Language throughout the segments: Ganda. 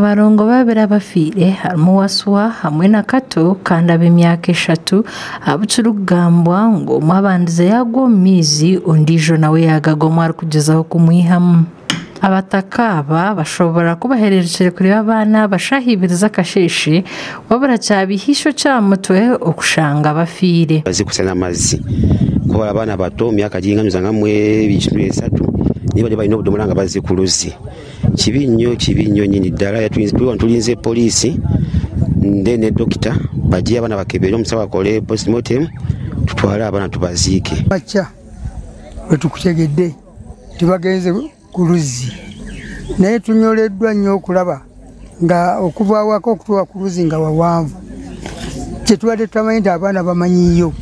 Abarongo babiri abafiire harimu Waswa hamwe na Kato kandi ab'emyaka 3 abukirikugambwa ngu omwe abandize yagwa omu maizi ondiijo nawe yagagwamu arikugyezaho kumwihamu. Abataka aba bashobora kubahererekere kureba abaana bashahibiriza akasheeshe wabura kyabihisho kya mutwe okushanga bafiire. Bazikusana amazzi kuba abaana bato myaka ginganyuza nga mwe 3 niba balina obudomola nga bazze ku luzzi. Kibi nnyo nnyini ddala. Tulinze poliisi ne dokita bajje abaana bakebere omusawo akole postmortem tutwale abaana tubaziike. Bakya bwe tukutegedde tibagenze ku luzzi naye tunyoleddwa nnyo okulaba nga okuva awaka okutuuka ku luzzi nga wawanvu kyetubadde tutamanyi nti abaana bamanyiyo,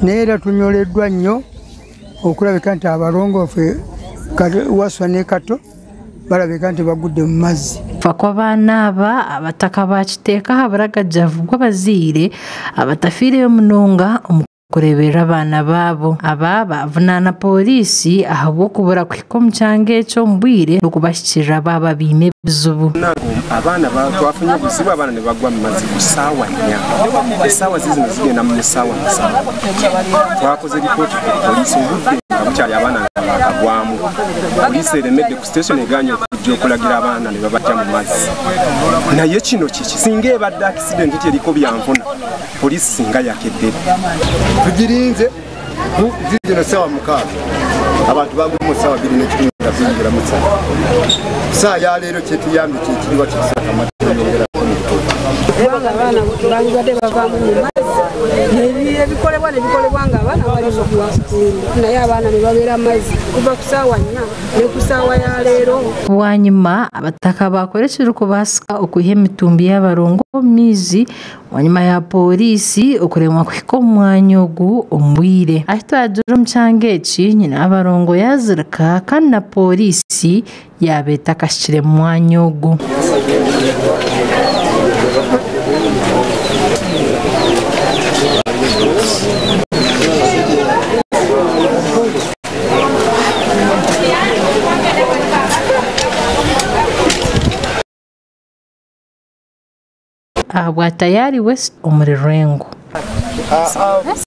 naye era tunyoleddwa nnyo okulabika nti abalongoofu Waswa ne Kato balabika nti bagudde mu mazzi. Okufa kw'abaana aba abataka bakiteeka aha buragajjavu bw'abazaire abatafiireyo munonga omu kureberera abaana baabo. Aba bavunaana poliisi ahabw'okubura kuhika omu kyanga ekyo omu bwire n'okubashyikirira baaba baine ebizibu. Abaana twafunye obuzibu, abaana ne bagwa mu mazzi ku ssaawa 4. Essaawa zizino zigenda mu ssaawa 7. Twakoze ripooti ku poliisi obudde nga bukyali abaana nga bakagwamu. Poliisi eremedde ku station egaanye okujja okulagira abaana ne babajja mu mazzi. Naye kino kiki? Singa ebadde accident teriko byanfuna, poliisi singa yakedde. Tugirinze zizino ssaawa 6 abantu bagwa mu ssaawa 2 nga zingira mu ssaawa. Ssaawa ya leero kyetuyambye kyekiriwa kyekisaka. Kubanga abaana bandibadde bavaamu mu mazzi ebikolebwa ne bikolebwa nga abaana bali mu naye abaana ne babeera mazzi kuva ku ssaawa 4 ne ku ssaawa ya leero. Bwanyuma abataka bakora ekirikubaasika okwiha emitumbi y'abarongo omu maizi bwanyuma ya poliisi okuremwa kuhika omu mwanya ogu omu bwire. Ahi twagira omu kyanga eki nyina abarongo yazirika kandi na poliisi yaaba etakahikire mu mwanya ogu. Ahabwa Tayari West omuri Rwengo.